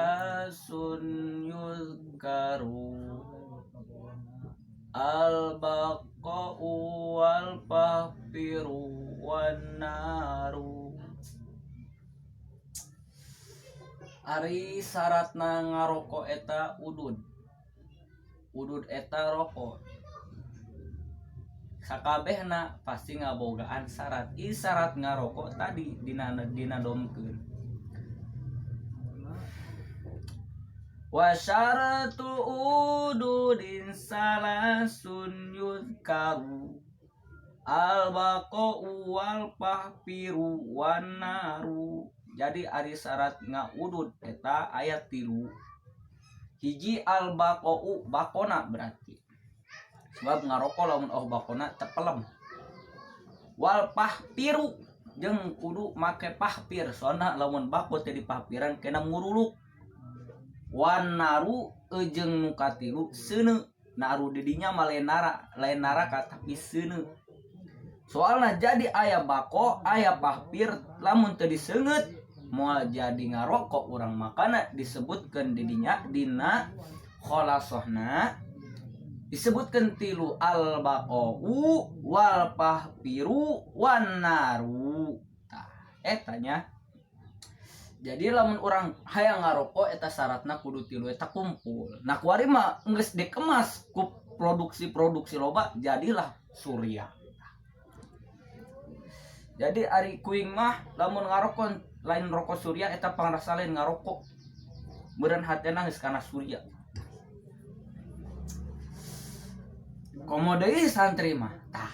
Salasun yuzkaru al baqa'u wal fahfiru wan naru. Ari syaratna ngaroko eta udud. Udud eta rokok. Sakabehna pasti ngabogaan syarat. Ieu syarat ngarokok tadi dina dinadomkeun. Wa syaratu ududin salasun yuzkaru al baqa'u wal fahfiru wan naru. Jadi ari syarat ngaudud eta aya 3. Hiji al baqa'u, bakona berarti. Sebab ngarokok lamun oh bakona tepelem. Wal pahpiru jeung kudu make pahpir, soalna lamun bako teh dipahpiran kena nguruluk. Wan naru jeung nu katilu seuneu. Naru di dinya mah lain nara, lain naraka tapi seuneu. Soalna jadi aya bako, aya pahpir, lamun teu diseungeut moal jadi ngarokok urang, makana disebutkeun di dinya dina kholasohna disebutkeun 3 al baqau wal pahpiru wan naru. Tah eta nya. Jadi lamun urang hayang ngarokok eta syaratna kudu 3 eta kumpul. Nah kuari mah geus dikemas ku produksi-produksi loba jadilah surya. Jadi ari kuing mah lamun ngarokok lain rokok surya eta pangrasa lain ngarokok. Meureun hatena geus kana surya. Komo deui santri mah. Tah.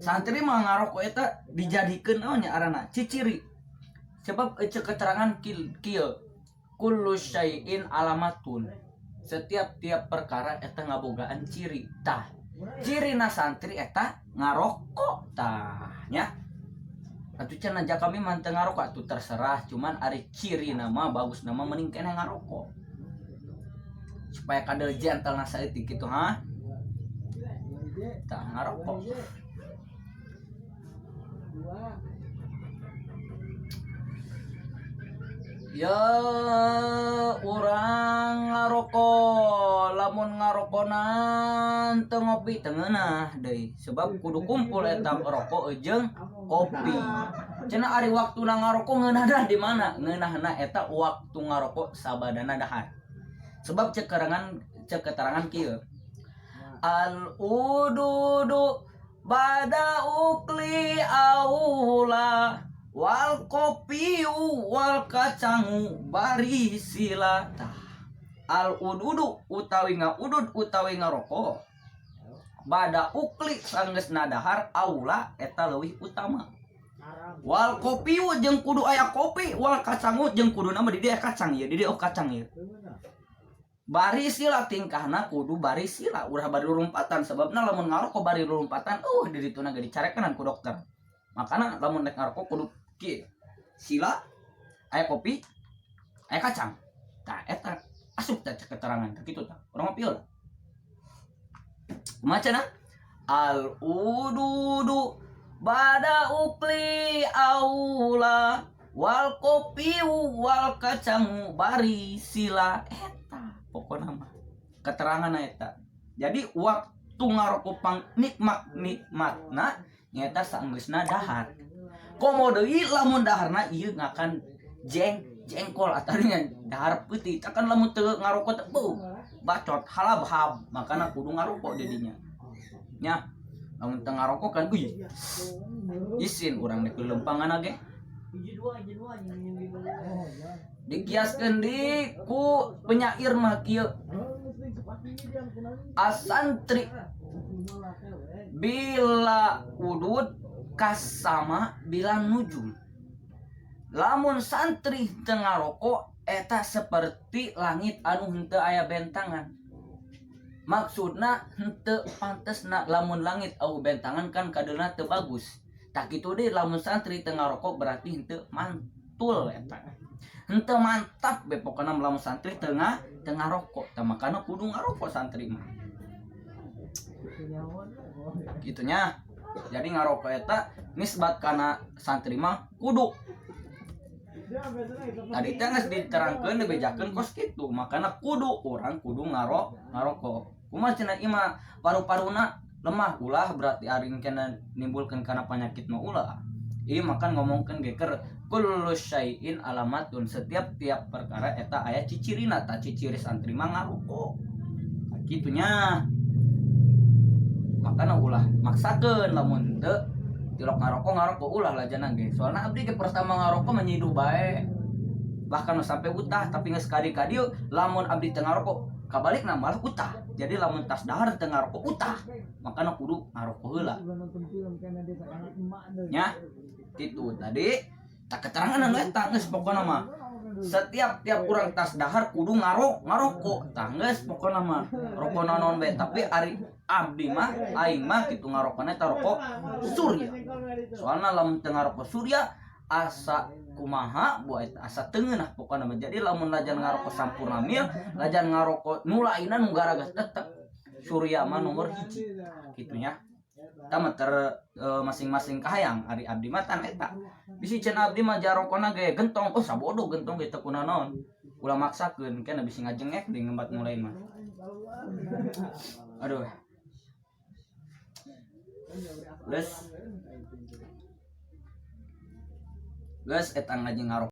Santri mah ngarokok eta dijadikeun naon nya arana ciciri. Sebab ece keterangan kieu kullu syai'in alamatun. Setiap tiap perkara eta ngabogaan ciri. Tah. Cirina santri eta ngarokok tah nya. Atuh cenah ja kami mah teu ngarokok atuh terserah, cuman ari ciri nama bagus nama mending keneh ngarokok. Supaya kadel gentle na saeutik kitu ha. Tah ngarokok. Ya urang ngarokok lamun ngarokonan teu ngopi teu ngeunah deui sebab kudu kumpul eta rokok jeung kopi. Cenah ari waktuna ngarokok ngeunahna di mana? Ngeunahna eta waktu ngarokok sabadana dahar. Sebab cek keterangan kieu. Al ududu bada ukli aula wal kopiu wal kacangu barisila. Tah al ududu utawi ngaudud utawi ngarokok bada ukli sanggeus nadahar aula eta leuwih utama. Wal kopiu jeung kudu aya kopi, wal kacangu jeung kudu nama di dieu kacang ieu, di dieu kacang ieu. Barisila tingkahna kudu barisila ulah bari lurumpatan sebabna lamun ngarokok bari lurumpatan di dituna ge dicarekenan ku dokter. Makana lamun rek ngarokok kudu kieu. Sila aya kopi, aya kacang. Tah eta asup teh keterangan teh kitu tah. Urang ngopi heula. Kumaha cenah? Al ududu bada ukli aula wal kopiu wal kacangu bari sila. Eta pokona mah keterangan eta. Jadi waktu ngarokok pang nikmat nikmatna nyata sanggeusna dahar. Komo deui lamun daharna ieu ngakan jengkol atarinya dahar peuting. Kan lamun teu ngarokok teh beuh bacot halabhab, makana kudu ngarokok didinya. Nya lamun teu ngarokok kan euy isin urang nek lempangan ge. Dikiaskeun di ku penyair mah kieu. Asantri bila udud kasama bila nujum. Lamun santri teu ngarokok eta seperti langit anu henteu aya bentangan. Maksudna henteu pantesna lamun langit au bentangan kan kadeulna teu bagus. Tah kitu deui lamun santri teu ngarokok berarti henteu mantul eta. Henteu mantap be pokona lamun santri teu ngarokok. Tah makana kudu ngarokok santri mah. Gitunya. Jadi ngarokok eta nisbat kana santri mah kudu. Tadi teh geus diterangkeun, dibejakeun kos kitu. Makana kudu urang kudu ngarokok. Kumaha cenah ieu mah paru-paruna lemah, ulah berarti ari kena nimbulkeun kana penyakit mah ulah. Ieu makan ngomongkeun ge keur kullu syai'in alamatun, setiap tiap perkara eta aya cicirina. Tah, ciciri santri mah ngarokok. Tah, kitu nya. Makana ulah maksakeun, lamun teu tilok ngarokok, ngarokok ulah lajana ge. Soalna abdi ge pertama ngarokok menyiduh bae, bahkan sampai utah, tapi geus kadi kadieu lamun abdi teu ngarokok kabalikna malah utah. Jadi lamun tas dahar teu ngarokok utah, makana kudu ngarokok heula nya. Kitu tadi tak keterangan anu eta. Geus, pokona mah setiap tiap urang tas dahar kudu ngarokok. Tah, geus, pokona mah rokok naon bae, tapi ari abdi mah, aing mah kitu, ngarokona eta rokok Surya. Soalna lamun teu ngarokok Surya asa kumaha bu eta, asa teu ngeunah pokona mah. Jadi lamun lajan ngarokok Sampurna Mil, lajan ngarokok nu lainna nu garagas, tetep Surya mah nomor hiji kitu nya. Eta mah ter masing-masing kahayang. Ari abdi mah tan eta bisi cenah abdi mah jarokona ge gentong. Oh, sabodo gentong ge teu kunaon. Ulah maksakeun, kana bisi ngajengek di ngembat nu lain mah. Aduh. Geus. Geus eta ngaji ngarokok.